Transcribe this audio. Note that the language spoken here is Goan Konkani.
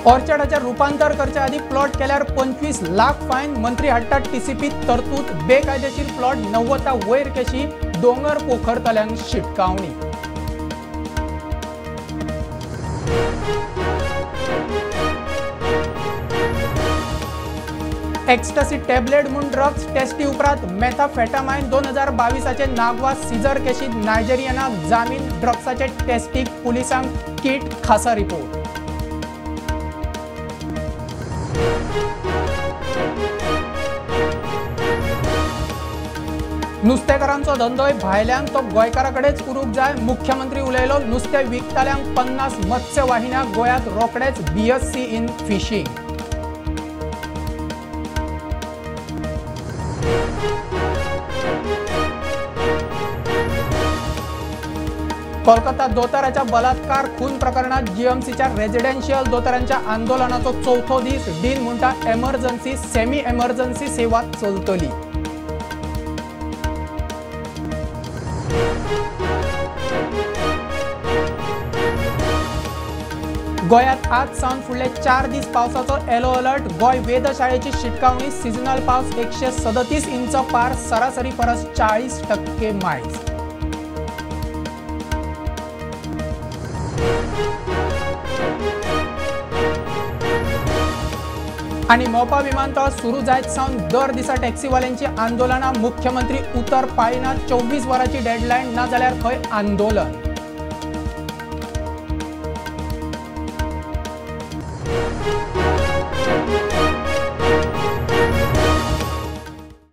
ऑर्चर्डाचें रुपांतर करचे आदी प्लॉट केल्यार 25 लाख फायन, मंत्री हाडटात टीसीपी तरतूद, बेकायदेशीर प्लॉट 90 वयर केशी, दोंगर पोखरतल्यांक शिटकावणी। एक्स्टसी टॅबलेट म्हूण ड्रग्स टेस्टी उपरांत मेथाफेटामायन 2022 नागवा सीजर केशीत नायजेरियनाक जामीन, ड्रग्साचे टेस्टीक पुलिसांक किट, खासा रिपोर्ट। नुस्तेकारांचो धंदोय भायल्यान तो गोंयकाराकडेच उरूंक जाय, मुख्यमंत्री उलयलो। नुस्तें विकतल्यांक 50 मत्स्य वाहिन्या गोंयांत रोखडेच बीएससी इन फिशींग। कोलकाता दोतोराच्या बलात्कार खून प्रकरणात जीएमसीच्या रेजिडेन्शियल दोतोरांच्या आंदोलनाचो चवथो दीस, डीन म्हणटा एमर्जन्सी सेमी एमर्जन्सी सेवा चलतली। गोंयांत आज सावन फुडले 4 दीस पावसाचो येलो अलर्ट, गोंय वेधशाळेची शिटकावणी, सिजनल पावस 137 इंच पार, सरासरी परस 40% मायज। आनी मोपा विमानतळ सुरू जायत सावन दर दिसा टॅक्सीवाल्यांची आंदोलनां, मुख्यमंत्री उतर पाळिना, 24 वरांची डेडलायन, ना जाल्यार खंय आंदोलन।